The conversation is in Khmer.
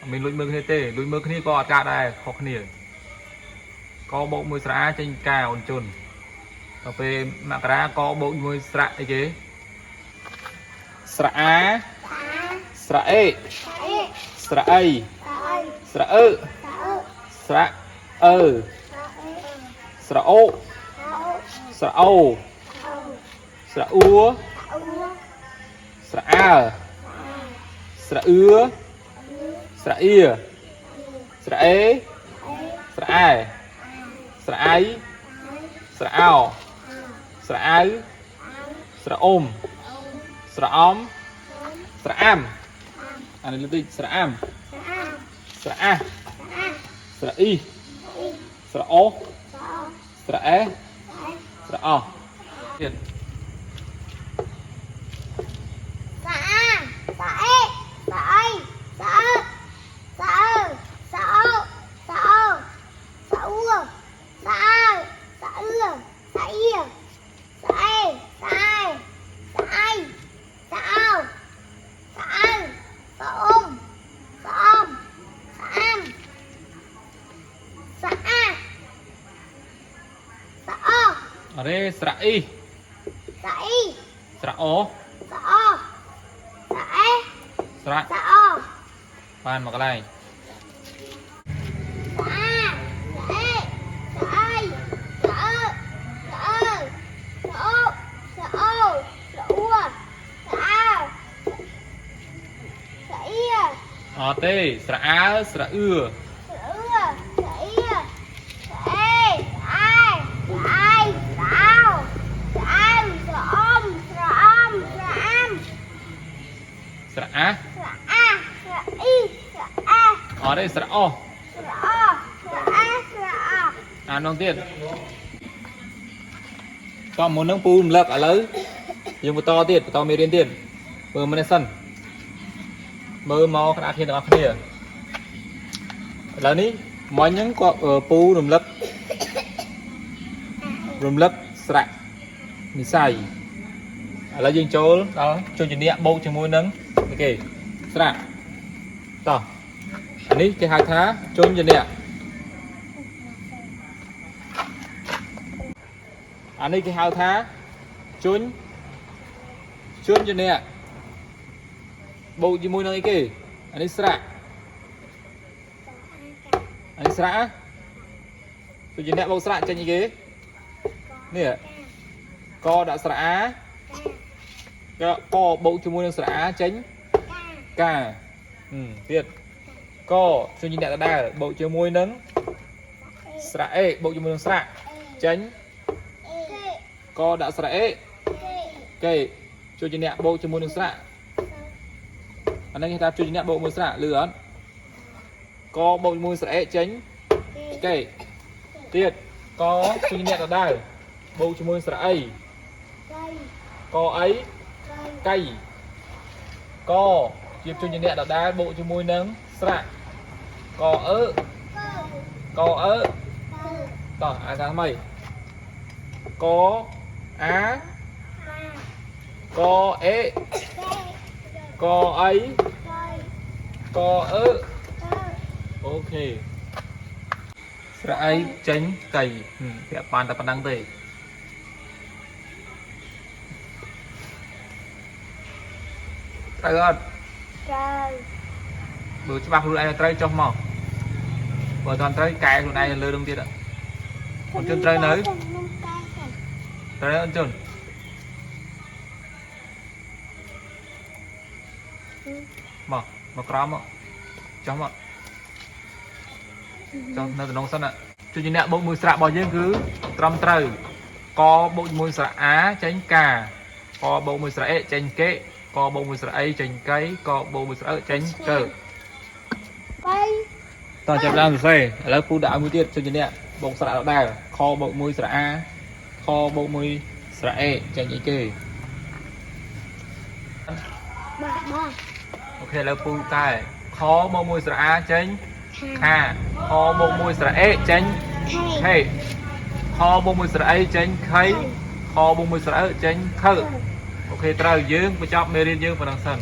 អត់មានលួចមើលគ្នាទេលួចមើលគ្នាក៏អត់កើតដែរខុសគ្នាកបូកមួយស្រៈអាចេញកាអូនជន់ដល់ពេលមករាកបូកមួយស្រៈអីគេស្រៈអា សា ស្រៈអេ សាអេ ស្រៈអី សាអី ស្រៈអឺ សាអឺ ស្រៈអឺ សាអេ ស្រៈអូ សាអូ ស្រៈអូ អូ ស្រៈអ៊ូ សាអ៊ូ ស្រៈអើស្រៈអឺស្រៈអ៊ីស្រៈអេស្រៈអែស្រៈអៃស្រៈអោស្រៈអៅស្រៈអ៊ុំស្រៈអំស្រៈអាំអានេះលើកតិចស្រៈអាំ សាអា ស្រៈអា សា ស្រៈអ៊ី អ៊ី ស្រៈអូ សាអូ ស្រៈអេ អេ ស្រៈអទៀត សាអាសាអេសាអីសាអឺសាអឺសាអូសាអូសាអ៊ូសាអើសាអឺសាអ៊ីសាអេសាអែសាអៃសាអោសាអៅសាអ៊ុំសាអំសាអាំសាអាសាអូ អរេស្រៈអ៊ី សាអ៊ី ស្រៈអូ សាអូសាអេ ស្រៈ សាអូ បានមកកន្លែង សាអាសាអេសាអៃសាអឺសាអឺសាអូសាអូសាអ៊ូសាអើសាអ៊ី អត់ទេស្រៈអើស្រៈអឺ សាអឺសាអ៊ីសាអេសាអែសាអៃសាអោសាអៅសាអុំសាអំសាអាំ ស្រៈអា សាអាសាអ៊ីសាអេ អត់ទេស្រៈអូ សាអូសាអេសាអ អានដងទៀតតោះមុននឹងពូរំលឹកឥឡូវយើងបន្តទៀតបន្តមេរៀនទៀតមើលមិនសិនមើលមកក្តារធានទាំងអស់គ្នាឥឡូវនេះមិញហ្នឹងគាត់ពូរំលឹករំលឹកស្រៈនិស័យឥឡូវយើងចូលដល់ជនជំនាញបូកជាមួយនឹងនេះគេស្រៈតោះអានេះគេហៅថាជនជំនាញ អានេះគេហៅថាជញ្ជញ្ជនៈបូកជាមួយនឹងអីគេអានេះស្រៈអានេះស្រៈជញ្ជនៈបូកស្រៈចេញអីគេនេះកដាក់ស្រៈអាកកបូកជាមួយនឹងស្រៈអាចេញកាហឹមទៀតកជញ្ជនៈដដែលបូកជាមួយនឹងស្រៈអេបូកជាមួយនឹងស្រៈចេញកដាក់ស្រៈអេ គេជួយជាអ្នកបូកជាមួយនឹងស្រៈអានេះគេថាជួយជាអ្នកបូកមួយស្រៈលឺអត់កបូកជាមួយស្រៈអេចេញគេទៀតកជួយជាអ្នកដដែលបូកជាមួយស្រៈអីកអីកៃកជាជួយជាអ្នកដដែលបូកជាមួយនឹងស្រៈកអឺកអឺតោះអានថាថ្មីកអាកអេកអីកអឺ អូខេស្រៈអីចេញកៃហឹមពាក់បានតែប៉ុណ្្នឹងទេត្រូវអត់ Trời បើច្បាស់ខ្លួនឯងត្រូវចុះមកបើអត់ទាន់ត្រូវកែខ្លួនឯងនៅលើនឹងទៀតអូនជន់ត្រូវនៅត្រូវអូនជន់មកមកក្រោមមកចុះមកចុះនៅក្នុងសិនណាជួយជាអ្នកបូកមួយស្រៈរបស់យើងគឺត្រឹមត្រូវកបូកជាមួយស្រៈអាចេញកាកបូកមួយស្រៈអេចេញកេកបូកមួយស្រៈអីចេញកៃកបូកមួយស្រៈអឺចេញកើ Bay តោះចាប់ដើមសរសេរឥឡូវពូដាក់ឲ្យមួយទៀតជួយជាអ្នកបូកស្រៈដដែលខបូកមួយស្រៈអាខបូកមួយស្រៈអេចេញអីគេ Bà bà អូខេឥឡូវពូកែខបូកមួយស្រៈអាចេញខាខបូកមួយស្រៈអេចេញ Thầy ខេខបូកមួយស្រៈអីចេញខៃខបូកមួយស្រៈអឺចេញខើអូខេត្រូវយើងបញ្ចប់មេរៀនយើងប៉ុណ្ណឹងសិន